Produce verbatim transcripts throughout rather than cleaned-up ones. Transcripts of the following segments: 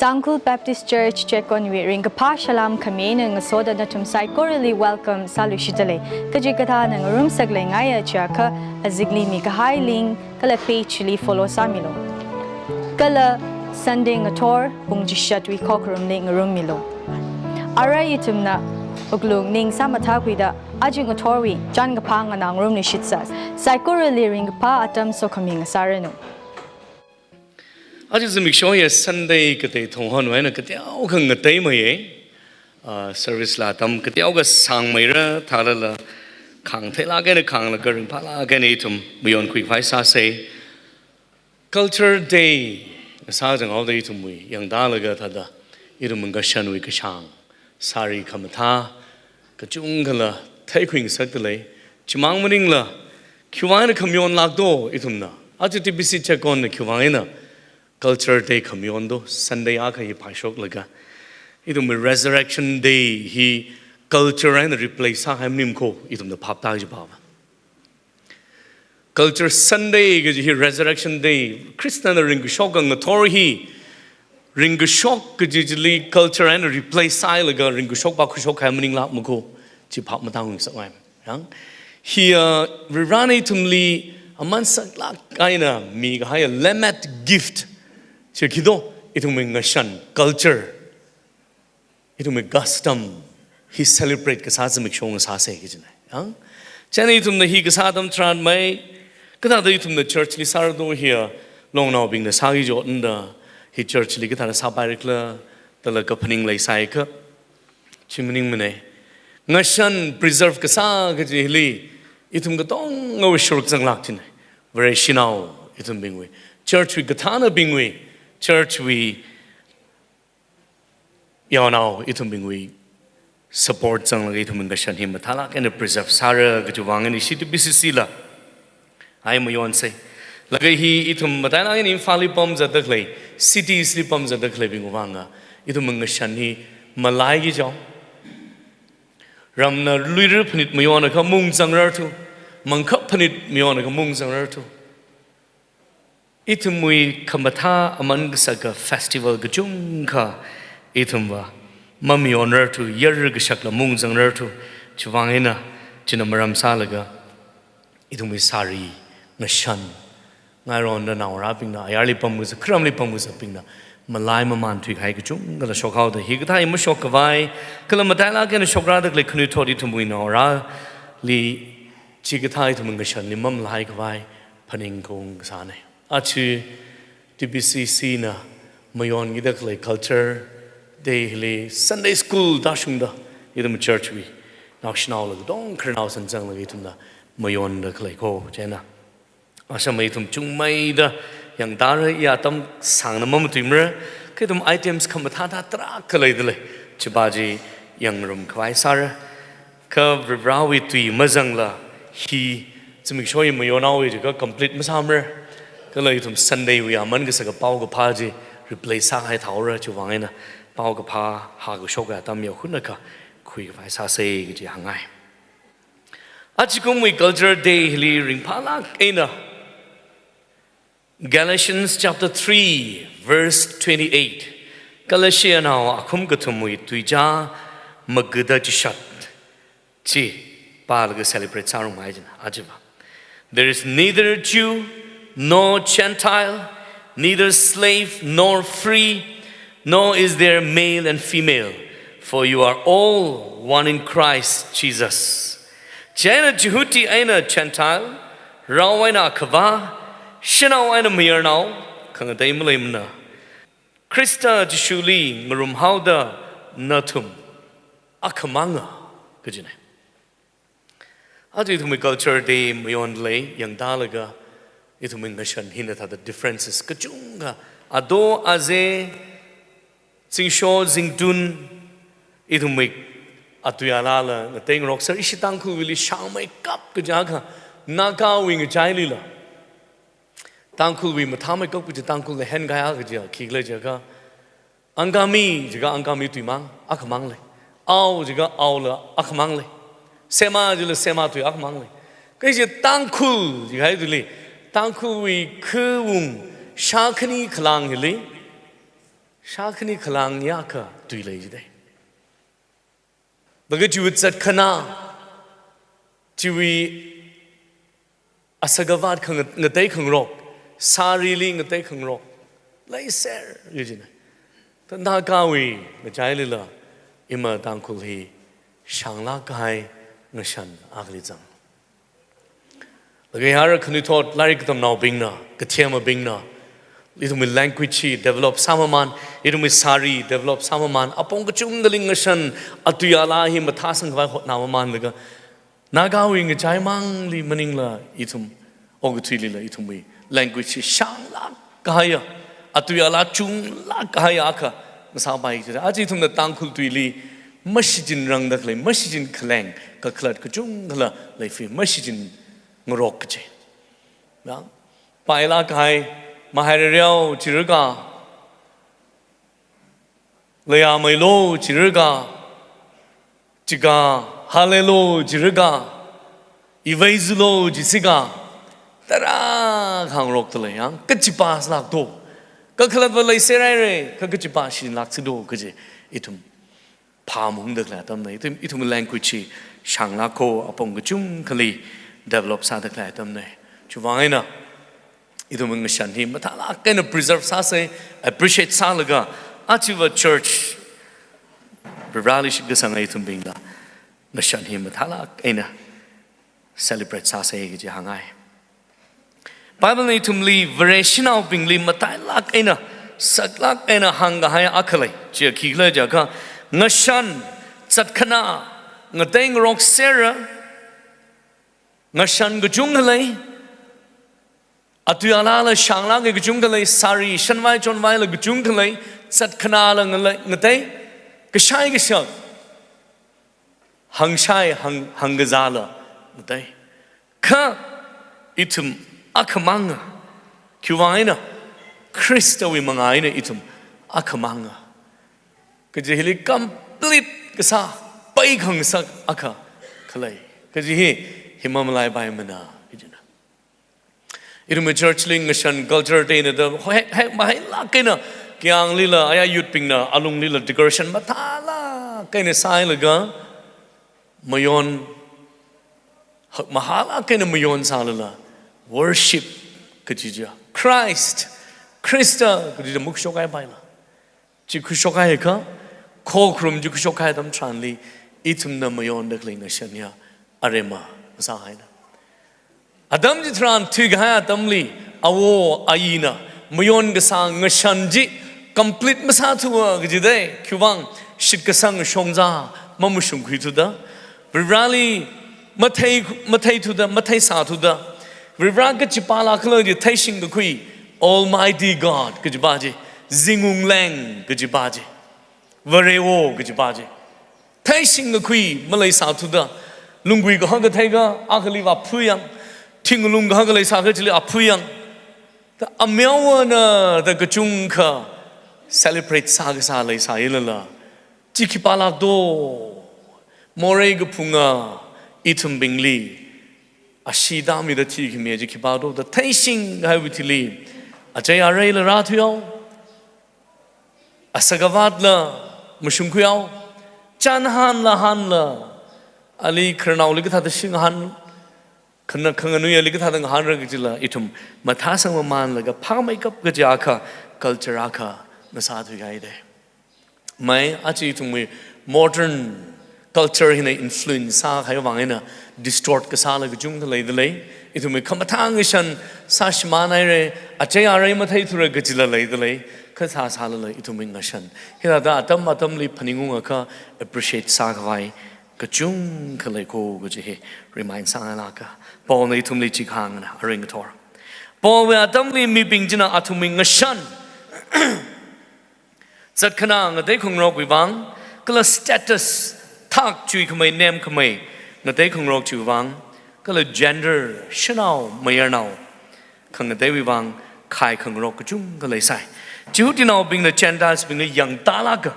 Tangkhul Baptist Church Checkon wui ringkaphā salām khami eina ngasoda nathum saikorali welcome sāluishitdalei. Kachikathāna ngarumsak leingaiya chiakha azingli mikahai link kala page li follow sāmilu. Kala Sunday ngathor pung chishatwui khokharumli ngarummilu. Arui ithumna wuklung ning sāmathākhuida aja ngathorwui chānkaphā nganā ngarumluishitsa. Saikorali ringkaphā atam sokhami ngasāranu. Aja zimiksho hiya Sunday katei thonghonwui eina kateokha ngateimeiya. Ah, service la atam kateokha sāngmeira, thālala khāngtheilāk eina khānglaga ringphālāk eina ithum mayonkhuikhavai sāsa. Culture Day sāzanghaoda ithumwui yangtālaga thāda ithum ngashanwui kashāng, sari khamathā kachungkhala theikhui ngasakdalei. Chimang maningla khiwui vang eina khamayon lākdo ithumna? Aja T B C Checkon na khiwui vang eina Culture Day khamayondo, Sunday akha hi phāshoklaga ithumwui Resurrection Day hi culture eina replace sāhai maning kho, ithumna phap tāki jibaba. Culture Sunday kaji hi Resurrection Day, Khristana ringkashok ngathor hi, ringkashok kaji chili culture eina replace sāhailaga ringkashok vākhuishokhai maninglāk makho, chi phap matāngasakngai. Yang, hiya, ah, Varivarana ithumli aman saklāk eina mikahaiya lemmet gift. Chi khido, ithumwui ngashan, culture, ithumwui custom hi celebrate kasā zimiksho ngasāsa kajina. Yang, chieina ithumna hi kasā atam tharanmei, kathāda ithumna church li sārado hiya, longnaobingna sāki jotnda, hi church li kathāda sāpaira khala, dala kaphaning leisai kha, chi maningmana. Ngashan preserve kasā kaji hili, ithum katongawui shuruk zanglāk china. Vareshinao ithumbingwui, church wui kathānabingwui, church wui yaonao ithumbingwui support zanglaga ithum ngashan hi mathālāk eina preserve sāra kajiwui vang eina ishi T B C C la ai mayonsa. Laga hi ithum matailāk eina Imphal li pamzatda khalei, cities li pamzatda khaleibingwui vanga ithum ngashan hi malaiki jao. Ramna luira phanit mayonakha mung zangrarthu, mangkhap phanit mayonakha mung zangrarthu. Ithumwui khamathā aman kasaka festival kachungkha ithumva mamayonrarthu, yar kashakla mung zangrarthu, chiwui vang eina china maram sālaga ithumwui sari, ngashan, ngaironda naongarābingna, ayarli pamkazat, kharamli pamkazatbingna malai mamān thuikahai kachungkhala shokhaoda, hikathā hi mashokkhavai, kala matailāk eina shokrada khalei khanuithot ithumwui naongarāli chikathā ithum ngashanli mamalaikhavai phaningkhaung kasāna. Aja T B C C na mayonkida khalei Culture Day hili Sunday school tāshungda ithum church wui naoshinaola katongkha nao sanzanglaga ithumna mayonda khalei kho, chieina ashama ithum chungmeida yangtāra, ya atam sāngna mamatuimara, kha ithum items khamathāthā tarākha leidalei, chiva chi yangngarumkhavai sāra. Kha Varivarāwui tui mazangla hi zimiksho hi mayonhaowa jiakha complete masāmara. Kala ithum Sunday wui aman kasaka paokaphā chi replace sāhai thaora, chiwui vang eina paokaphā hākashok atam yao hunakha khuikhavai sāsa kaji hāngngai. Ajakumwui Culture Day hili ringphālāk eina Galatians chapter three, verse twenty-eight. Galatianao akhum kathumwui tuizā magada chishat chi pālaga celebrate sārumngai jina, ajiva. There is neither Jew nor Gentile, neither slave nor free, nor is there male and female, for you are all one in Christ Jesus. Chieina Jihudi eina Gentile, rao eina akhava, shanao eina mayarnao, khangatei maleimana. Khrista Jishuli ngarumhaoda nathum akhamanga kajina. Aja ithumwui Culture Day mayondalei, yangtālaga ithumwui ngashan hina thāda differences kachungkha, ado aze, zingsho zingtun, ithumwui atui alala ngateingarok sāra. Ishi Tangkhulwuili shāngmeikap kaja akha, Nagawui ngachailila Tangkhulwui mathāmeikap kaja, Tangkhulna henkahai akha kaja khikhala jiakha, Angami jiakha Angami tuimang, akhamang lei. Ao jiakha Aola akhamang lei. Sema jila Sema tui akhamang lei. Kha ishi Tangkhul jihai tuili, Tangkhulwui khawung shākhani khalang hili Shākhani khalāng yākha tui lei jidai. Laga chiwui zatkhana, chiwui asagavat kha nga-, ngatei khangarok, sārili ngatei khangarok leiser kajina. Thāda Nagawui ngachailila ima Tangkhul hi shānglāk kahai ngashan akhali zang. Laga yāra khanuithot lairik katamnaobingna, kathemabingna, ithumwui language hi develop sāmamān, ithumwui sāri develop sāmamān, apong kachungkhali ngashan atui alā hi mathāsang khavai hotnāmamān laga, Nagawui ngachaimangli maningla ithum okathuilila ithumwui language hi shānglāk kahaiya, atui alā chunglāk kahaiya akha ngasāpai jida. Aja ithumna Tangkhul tuili mashichinrangda khalei, mashichin khaleng, kakhalat kachungkhala leifui, mashichin ngarok kaji. Yang, pailāk kahai, mahairareo jiraka, leiya meilo jiraka, chika halelo jiraka, ivei zulo jisika, tarākha ngarokta lei yang, kachipa sālāk do, kakhalatva leiser haira, kha kachipa shinlāk si do kaji ithum phāmungda khalei atamna, ithum, ithum language hi shānglāk kho apong kachungkhali develop sāda khalei atamna. Chiwuivang eina ithum ngashan hi mathālāk eina preserve sāsa, appreciate sālaga, achiva church, Vareli shitkasanga ithumbingla ngashan hi mathālāk eina celebrate sāsa kaji hāngngai. Bible na ithumli Vare shanaobingli matailāk eina, saklāk eina hāngkahai akha lei. Chiya khikhala jiakha, ngashan, zatkhana, ngatei ngarok sera, ngashan kachungkha lei, atui alāla shānglāk kahai kachungkha lei, sāri shanvai chonvaila kachungkha lei, zatkhanala ngalei, ngatei, kashai kashak, hāngshai, hāng, hāngkazāla ngatei. Kha ithum akhamanga, khiwuivang eina, Khristawui manga eina ithum akhamanga kaji hili complete kasā, paikhangasak akha khalei kaji hi, hi mamalaipaimana kajina. Ithumwui church li ngashan culture teina da, hoi, hoi, mahailāk eina, kyanglila, aya youth bingna, alunglila decoration mathālāk eina sāhailaga, mayon, hak mahalāk eina mayon sālala, worship kaji chiya, Christ, Khrista kaji chiya makhuishok kahaipaila. Chi khuishok kahai akha, khokharum chi khuishok kahai atam tharanli, ithumna mayonda khalei ngashan hiya, aremma masāhaina. Atam chitharan thuikahai atamli, awo, ayina, mayon kasā ngashan chi, complete masāthuwa kajidai, khiwuivang, shitkasang shongza, mamashungkhuithuda, Vareli, mathei, matheithuda, matheisāthuda, Vare kachipala khala chi theishing kakhui, Almighty God kajipa chi, Zingwungleng kajipa chi, Varewo kajipa chi, theishing kakhui maleisāthuda, lunggui kahaka theikha, akhali vāphu yang, thinglung kahaka leisākha chili vāphu yang, ta ameowana ta kachungkha celebrate sākasā leisāilala, chi khipālāk do, morei kaphunga ithumbingli ashee tāmida thikhami chi khipā do da theishing kahaiwui thili, achei areila rāthuihao, asagavatla mashungkhuihao, chānhanla hanla, ali khararnaoli kathāda shinghan, khana khanganuiali kathāda ngahānra kajila ithum mathāsangmamānlaga phāmeikap kaji akha, culture akha ngasāthuihaidai. Mai, aja ithumwui modern culture hina influence sākahaiwui vang eina distort kasāla kachungkha leidalei. Ithumwui khamathā ngashan sāshimānhaira, achei arei matheithura kajila leidalei. Kha sāsālala ithumwui ngashan hithāda atam atamli phaningungakha appreciate sākhavai kachungkha lei kho kaji hi remind sāngailāka. Paulna ithumli chi kahāngna, aring kathor. Paulwui atamli mibing china athumwui ngashan, zatkhanā ngatei khangarokwui vang, kala status, thak chuikhamei nemkhamei ngatei khangarok chiwui vang, kala gender, shanao, mayarnao khangateiwui vang, khai khangarok kachungkha leisai. Jihudinaobingna Gentiles bingli yangtālāka,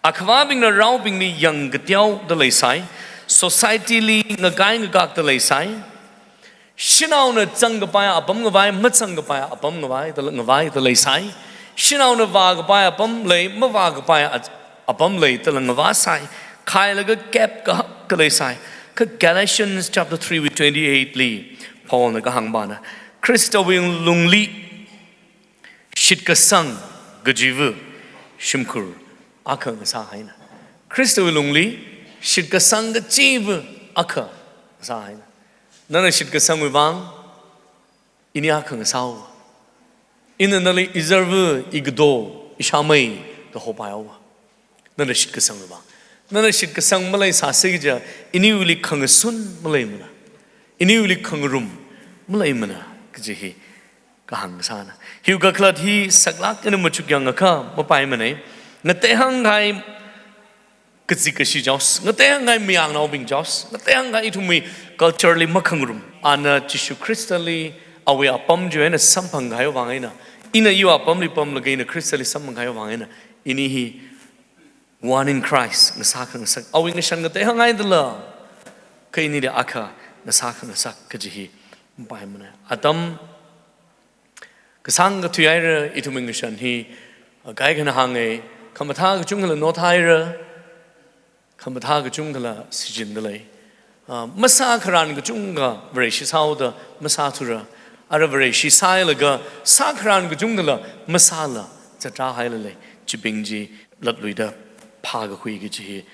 akhavābingna raobingli yangkateoda leisai, society li ngakai ngakakda leisai, shanaona zangkapai apam ngavai, mazangkapai apam ngavai, da, ngavai da leisai, Shanaona vākapai apam lei, mavākapai a-, apam lei, da ngavāsai, khailaga kep kahak khalei sai. Kha Galatians chapter three wui twenty-eight li, Paulna kahāng pana, Khristawui lungli shitkasang kajiva shimkhur akha ngasāhaina. Khristawui lungli shitkasang kajiva akha ngasāhaina. Nana shitkasangwui vang ini akha ngasāhaowa. Ina nali izarva, igato, ishāmei da hopaihaowa. Nana shitkasangwui vang. Nana shitkasang maleisāsi kaja, iniwuili khangasun maleimana. Iniwuili khangarum maleimana kaji hi kahāng sāna. Hiwui kakhalat hi saklāk eina machuk yangakha mapaimana. Ngateihānghai kazikashi josai, ngateihānghai mayarnaobing josai, ngateihānghai ithumwui culture li makhangarum, ana Jishu Khristali awui apam chiwui eina samphangkahai vang eina, ina iwui apamli pamlaga ina Khristali samphangkahai vang eina, ini hi one in Christ ngasā khangasak, awui ngashan ngateihānghai dala, kha inili akha ngasā khangasak kaji hi mapaimana. Atam kasāng kathuihaira, ithumwui ngashan hi, a, kaikhana hānga, khamathā kachungkhala nothaira, khamathā kachungkhala shichinda lei. A, masākharan kachungkha Vareshi sāhaoda masāthura, ara Vareshi sāhailaga sākharan kachungkhala masāla zatrāhailala, chibing chi latluida phākakhui kaji hi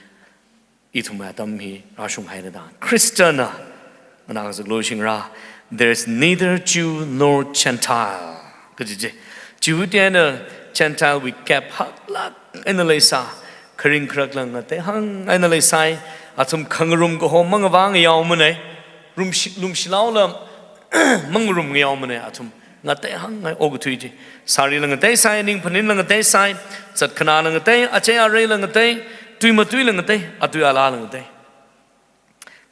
ithumwui atam hi rāshunghaira da. Khristana, nganā kazaklu shingra, "There is neither Jew nor Gentile," kaji chi. Jihudi eina Gentile wui gap haklāk eina leisā, kharing kharakla ngateihāng eina leisai, athum khangarum kaho mangavā ngayaomana, rumshi, lumshilaola mangarum ngayaomana athum. Ngateihānghai okathui chi. Sārila ngateisai, ningphaninla ngateisai, zatkhanāla ngatei, achei areila ngatei, tui matuila ngatei, atui alāla ngatei.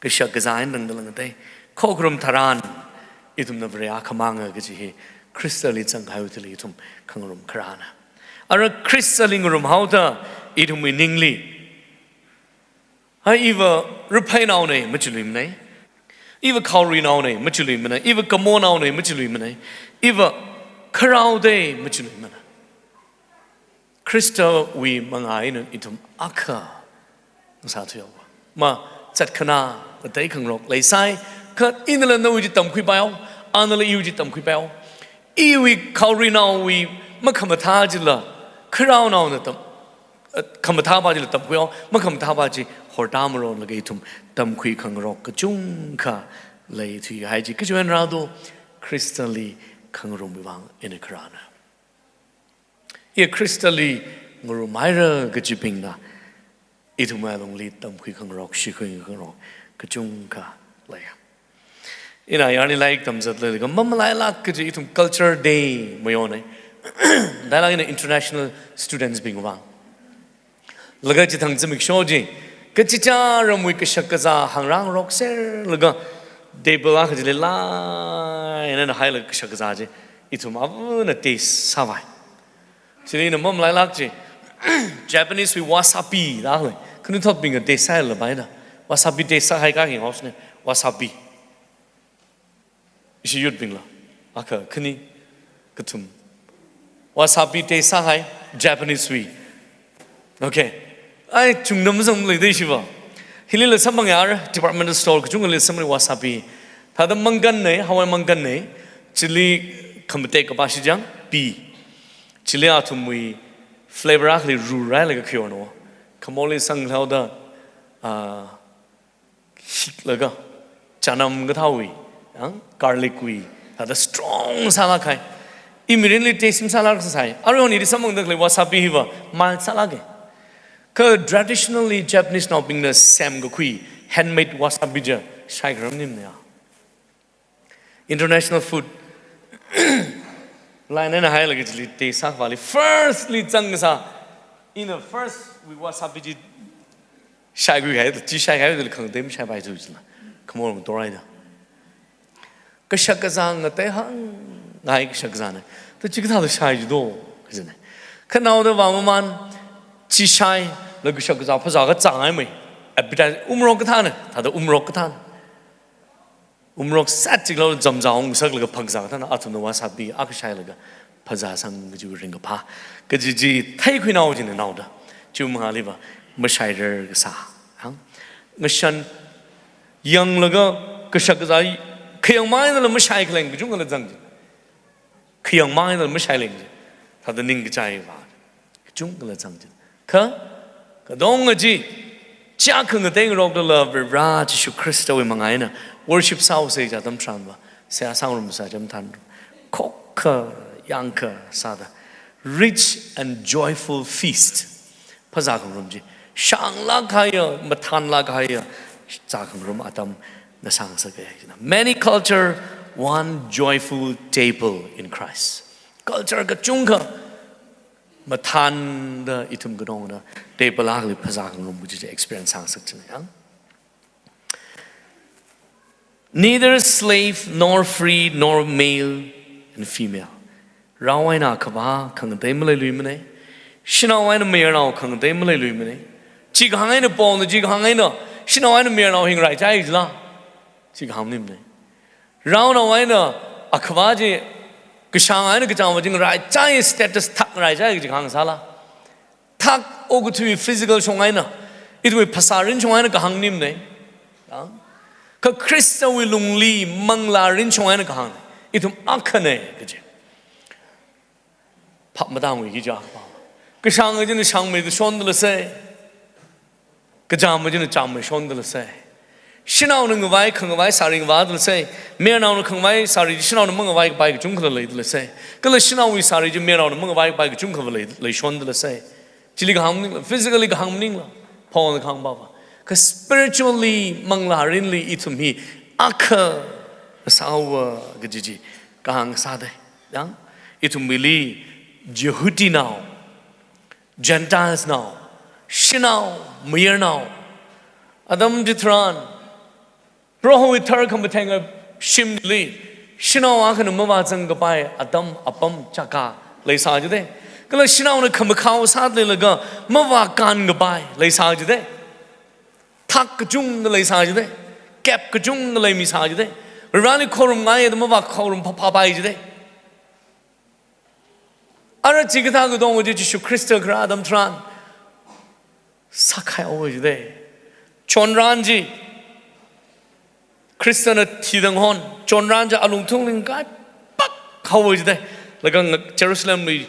Kashak kazā eina tangdala ngatei. Khokharum tharan, ithumna Vare akhamanga kaji hi Khristali zangkahaiwui thili ithum khangarum kharāna. Ara Khristali ngarumhaoda, ithumwui ningli, hai, iva raphei naona machiluimana. Iva khaorui naona machiluimana. Iva kamo naona machiluimana. Iva kharao da machiluimana. Khristawui mangā eina ithum akha ngasāthuihaowa. Ma, zatkhanā ngatei khangarok leisai, kha inala nawui chi tamkhuipaihao, anala iwui chi tamkhuipaihao. Iwui khaoruinaowui makhamathā chila, kharaonaona tam, eh, khamathāpa chila tamkhuihao, makhamathāpa chi horda maronlaga ithum tamkhui khangarok kachungkha leithuihai chi. Kachiwui eina rādo, Khristali khangarumwui vang eina kharāna. Iya Khristali ngarumhaira kajibingna, ithumwui alungli tamkhui khangarok, shikhui khangarok kachungkha lei. Ina yarli lairik tamzatlaga mamalailāk kaji ithum culture day mayona. Dailāk eina international students bingwui vang. Laga chithang zimiksho chi, kachichā ramwui kashak kazā hāngrāngarokserlaga table akha chili line eina hailaga kashak kazā chi ithum avana taste sāvai. Chili ina mamalailāk chi, Japanese wui wasabi da lei. Khanuithotbingna taste sālapai da. Wasabi taste sāhai kha yanghaosei, wasabi. Ishi youth bingla, akha, khani, kathum. Wasabi taste sāhai, Japanese wui. Okay. Ai, chungda mazangmaleida ishiva. Hilila samphang yar, departmental store kachungkhali samphang wasabi. Thāda mangkanna, hawai mangkanna. Chili khamatek kapā shijang, pi. Chili athumwui flavor akhali rurailaga khayorna. Khamorli sanglaoda, ah, hiklaga, chanam kathāwui, yang, garlic wui, thāda strong sālākhai. I mirinli taste masālāksāsai. Aruihon ili samphangda khalei wasabi hiva mild sālāka. Kha traditionally Japanese naobingna semkakhui handmade wasabi chi shaikharam nimna ya. International food line eina hailaga chili taste sākhavāli firstly zangkasā. Ina first wui wasabi chi shaikhuikahai, chi shaikahai dala khangatei mashaipaithu chila. Khamor ngatorhaida. Kashak kazā ngateihānghai kashak kazāna. Ta chikathāda shai jido, kajina. Khanaoda vāmaman, chi shailaga kashak kazā phazā kazāngai mai. Appetite umrok kathāna, thāda umrok kathāna. Umrok sat chiklo zamzā ungsaklaga phangzā kathāna, athumna wasabi akha shailaga phazāsang kaji ringkaphā. Kaji chi theikhuinao china naoda. Chi mangāliva mashairar kasā. Hang? Ngashan yanglaga kashak kazā khayang mainala mashai khaleng kachungkhala zang chi. Khayang mainala mashai leng chi. Thāda ningkachai vā. Kachungkhala zang chi. Kha, kadonga chi, chiyākha ngateingaroklala Varivara Jishu Khristawui mangā eina worship sāhaosa chi atam tharanva, seihā sāngarumsa chi atam tharan, khokkha yangkha sāda, rich and joyful feast phazā khangarum chi, shānglāk kahaiya, mathānlāk kahaiya zā khangarum atamna sāngasaka. Many culture, one joyful table in Christ. Culture kachungkha mathānda ithum kadonga table akhali phazā khangarum kaji chi experience sāngasak china yang. Neither slave nor free nor male and female. Rao eina akhavā khangatei maleiluimana. Shanao eina mayarnao khangatei maleiluimana. Chi kahāng eina Paulna chi kahāng eina shanao eina mayarnao hi ngaraichai jila. Chi kahāng maningmana. Raonao eina akhavā chi, kashāng eina kachāngva chi ngaraichai, status thak ngaraichai kaji kahāng sāla. Thak okathui physical shong eina, ithumwui phasā rin shong eina kahāng maningmana. Ya? Kha Khristawui lungli manglā rin shong eina kahāng. Ithum akhana kaji. Phap matāngwui ki ja pa. Kashāng china shāngmeida shonda lasa. Kachām china chāmmeida shonda lasa. Shanaona ngavai khangavai sāri ngavāda lasa. Mayarnaona khangavai sāri shanaona mangavai kapai kachungkhala leida lasa. Kala shanaowui sāri chi mayarnaona mangavai kapai kachungkhala lei, leishonda lasa. Chili kahāng maningla, physically kahāng maningla, Paulna kahāng papa. Kha spiritually, manglā rinli ithum hi akha sāhaowa kaji chi kahāng sāda. Yang, ithumwuili Jihudinao, Gentiles nao, shanao, mayarnao, atam chitharan, Prohowui tharkhamatheng shimli, shanao akhana mavāzang kapai atam apam chaka leisā jida. Kala shanaona khamakhao sāda leilaga mavākān kapai leisā jida. Thak kachungkha leisā jida. Kep kachungkha leimi sā jida. Vareli khorumngai da mavākhorum phaphapai jida. Ara chikathā kadong chi Jishu Khrista kharā atam tharan sākhaihaowa jida. Chonran chi Khristana thida ngahon, chonran chi alungthungli ngakaipak haowa jida. Laga nga-, Jerusalemli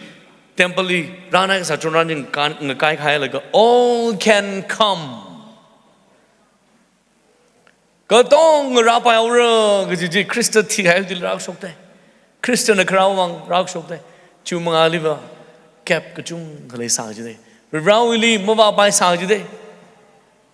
temple li rānai kasā chonran chi ngakai, ngakaikahai laga all can come. Katonga rāpaihaora kaji chi Khrista thihai chili rāshokta. Khristana kharāwui vang rāshokta. Chi mangāliva kep kachungkha leisā jida. Varewuili mavāpai sā jida.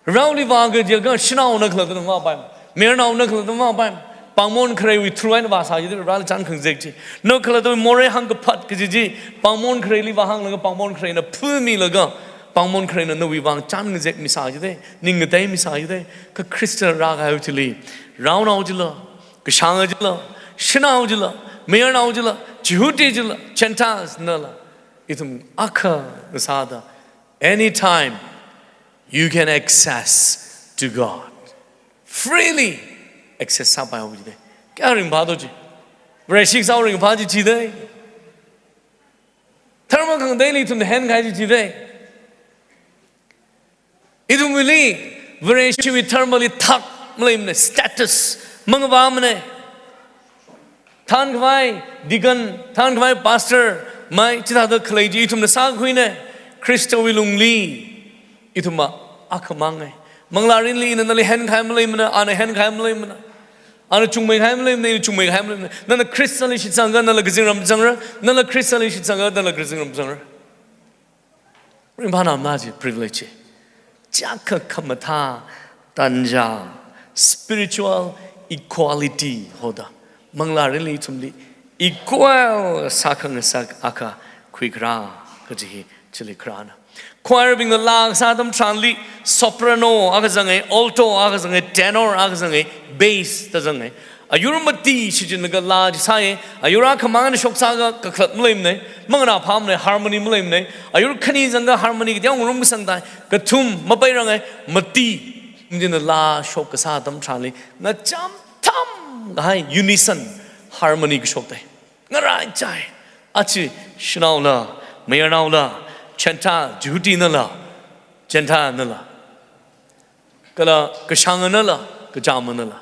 Varewuili vāki jiakha shanaona khalattana mavāpai. Mayarnaona khalattana mavāpai. Pāngmon khareiwui through eina vāsā jida. Vareli chān khangazek chi. Na khalattawui morei hāngkaphat kaji chi pāngmon khareili vāhānglaga pāngmon khareina phuimilaga pāngmon khareina nawui vang chān ngazekmi sā jida. Ning ngateimi sā jida. Kha Khrista rākahaiwui thili, raonao jila, kashānga jila, shanao jila, mayarnao jila, Jihudi jila, Gentiles nala, ithum akha sāda, anytime you can access to God. Freely access sāpaihaowa jida. Kayā ringphā do chi. Vareshi kasā ringphā chi jida. Dharma khangateili ithumna henkahai chi jida. Ithumwuili Vareshiwui dharmali thak maleimana, status mangavāmana. Thānkhavai deacon, thānkhavai pastor mai chithāda khalei chi ithumna sākhuina. Khristawui lungli ithum akhamanga. Manglā rinli ina nali henkahai maleimana, ana henkahai maleimana. Ana chungmeikahai maleimana, ina chungmeikahai maleimana. Nana Khristali shitsanga, nala kazingram zanga, nala Khristali shitsanga, nala kazingram zanga. Ringphānā ma chi privilege chi. Chiyākha khamathā tanja, spiritual equality hoda. Manglā rinli ithumli equal sākhangasak akha khuikharā kaji hi chili kharāna. Choir bingna laa kasā atam tharanli soprano akha zanga, alto akha zanga, tenor akha zanga, bass da zanga. Ayur mati shichinlaga laa chi sāya, ayur akhamangna shoksāga kakhalat maleimana, manganāphāmana, harmony maleimana, ayur khani zangga harmony kateongarum kasangda, kathum mapeiranga, mati, mjina laa shok kasā atam tharanli, ngacham tham kahai unison harmony kashokta. Ngaraichai, Achi shanaola, mayarnaola, Chanta, Jihutinala, Gentileinala, kala kashānganala, kachammanala,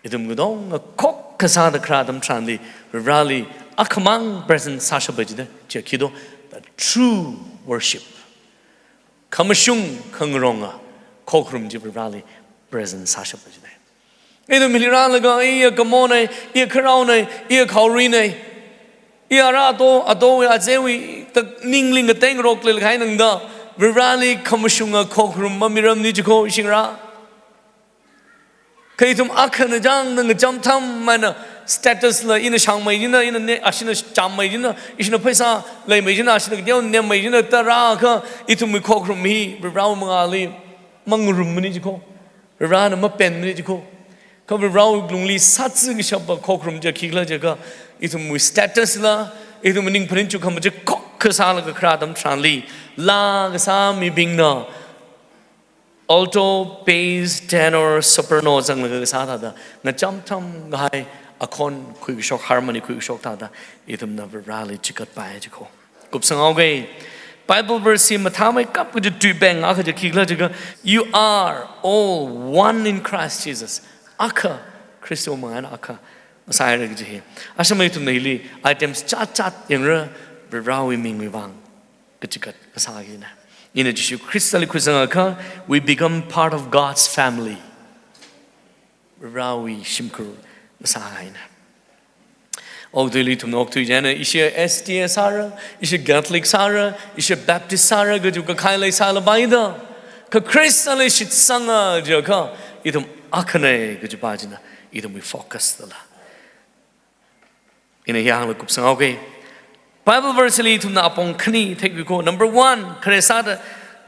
ithum katonga khokkha sāda kharā atam tharanli, Vareli akhamang present sāshapa jida, chi khi do, the true worship. Khamashung khangaronga khokharum chi Vareli present sāshapa jida. Ithum hili rālaga, iya kamonei, iya kharaonei, iya khaorinei, iya ara ato, atowui, azeiwui, tak ningli ngateingarok leilakha eina da, Vareli khamashunga khokharum mamiramni jikho, ishingra. Kha ithum akhana chang na ngacham tham mana status la ina shāngmei jina, ina ne, ashina chāmmei jina, ishina pheisā leimei jina, ashina kateo nemmei jina, tarākha ithumwui khokharum hi, Varewui mangāli mangarummani jikho. Varena mapenmani jikho. Kha Varewui lungli sātsi kashapa khokharum chi khikhala jiakha, ithumwui status la, ithum ning phaning chukhama chi khokkha sālaga kharā atam tharanli, laa kasā mibingna alto, bass, tenor, soprano zanglaga kasā thāda, ngacham tham kahai akhon khuikashok, harmony khuikashok thāda, ithumna Vareli chikatpai jikho. Kupsanghaoga, Bible verse hi mathāmeikap kaji tuibing akha chi khikhala jiakha, "You are all one in Christ Jesus." Akha, Khristawui mangāli akha masāhaira kaji hi. Ashama ithumna hili items chatchat yangra, Varewui mingwui vang kachikat kasā kajina. Ina Jishu Khristali khuisangakha, we become part of God's family. Varewui shimkhur masāhaina. Okathuili ithumna okthui china, ishi S D A sāra, ishi Catholic sāra, ishi Baptist sāra, kaji kakhai leisālapai da. Kha Khristali shitsanga jiakha, ithum akhana kajipa china, ithumwui focus dala. Ina hiyangla kupsanghaoga. Bible verse li ithumna apong khani theikhuikho. Number one, khare sāda,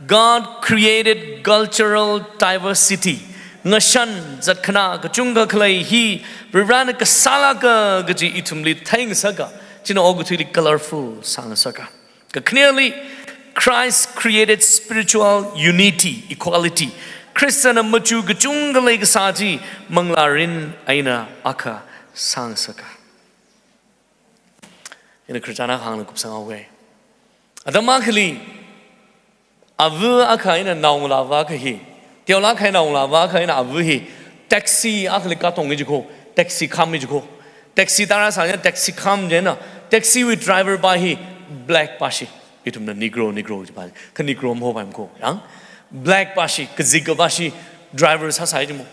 God created cultural diversity. Ngashan zatkhana kachungkha khalei hi Varena kasālāka kaji ithumli theingasaka. China okathuili colorful sāngasaka. Kakhaneli, Christ created spiritual unity, equality. Khristana machu kachungkha leikasā chi manglārin eina akha sāngasaka. Ina Christian akhangla kupsanghaoga. Atam akhali, ava akha eina naongalāva akha hi, teolāk kahai naongalāva akha eina ava hi, taxi akhali katonga jikho, taxi khami jikho. Taxi tara sāya, taxi kham china, taxi wui driver pa hi black pashi. Ithumna Negro, Negro jipa, kha Negro mahopaimkho, yang? Black pashi, kazika pashi, driver sāsai jimo.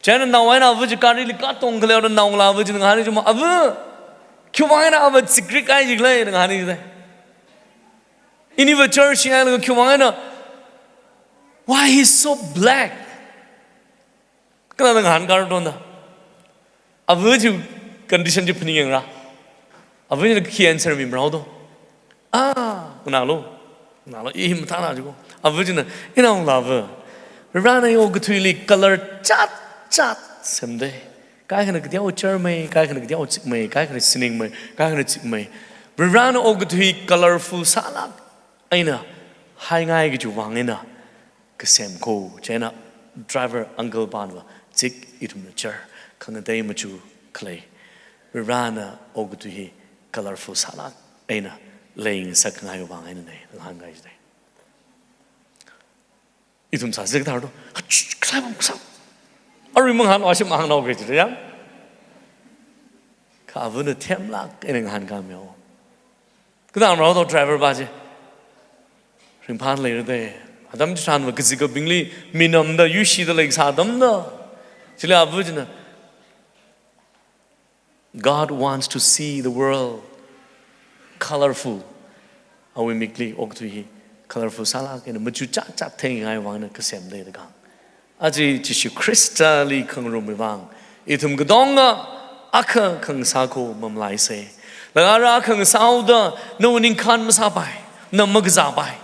China nao eina ava chi garili katong khalei naongalāva china ngahāni jimo, "Ava, khiwuivang eina ava zikrik kahai jikhala?" da ngahāni jida. Iniva church hailaga khiwuivang eina, "Why he's so black?" Kala ngahānkāra tonda. Ava chi condition chi phaningyāngra. Ava china khi answer mimarao do. "Ah, nganālu. Nganālu, i hi mathāna jikho." Ava china, "Inaongalāva, Varena okathuili color chatchat semda. Kaikhana kateo charmei, kaikhana kateo chikmei, kaikhana siningmei, kaikhana chikmei. Varena okathui colorful sālāk eina haingai kajiwui vang eina kasemkho." China driver uncle pana chik ithumna char, khangatei machu khalei, Varena okathui hi colorful sālāk eina leingasakngaiwui vang einana, ngahānkai jida. Ithum sāsi kathar do, khalei pam kasā. Arui mangahān, ashi mangahānhaoga jida yang. Kha avana themlāk eina ngahānkāmeo. Kathāmarao do driver pa chi. Ringphāda leira da. Atam chitharanva kazikabingli minamda yuishida leisā atamna. Chili ava china, "God wants to see the world colorful." Awui mikli okathui hi colorful sālāk eina machu chatchat theingai vang eina kasemda da kahāng. Aja Jishu Khristali khangarumwui vang, ithum katonga akha khangasā kho mamalaisa. Laga ara akha ngasāhaoda, nawui ningkhān masāpai, na makazāpai.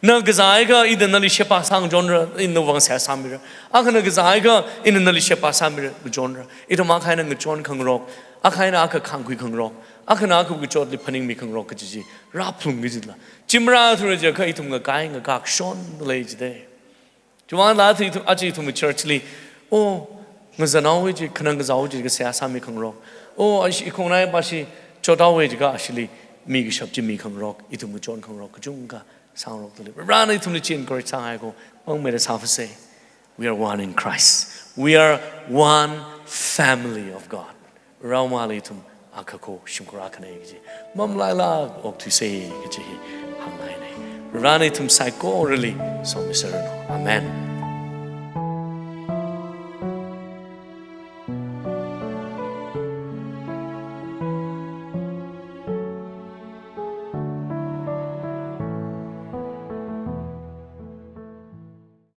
Na kazāakha ina nali sheba sāngachonra, ina nawui vang seihā sāmira. Akhana kazāakha ina nali sheba sāmira, ngachonra. Ithum akha eina ngachon khangarok, akha eina akha khāngkhui khangarok, akhana akhawui kachotli phaningmi khangarok kaji chi rāphalungki jila. Chi marāthura jiakha ithum ngakai ngakak shonda lei jida. Chiwuivangla aja ithum, aja ithum church li, "Oh, ngazanhaowa chi, khanang kazāhaowa chi, kaseihā sāmi khangarok. Oh, ashi, ikhongnai pashi, chothaowa jiakha ashili mikashap chi mikhangarok, ithum kachon khangarok kachungkha sāngarokdalei. Varena ithumli chi encourage sāngai ko, mangmeida sāphasei. We are one in Christ. We are one family of God. Varewui mangāli ithum akha ko, shimkhur akhana kaji mamalailāk okthuisei kaji hi hāngngainei. Varena ithum saikorali somiserranu. Amen.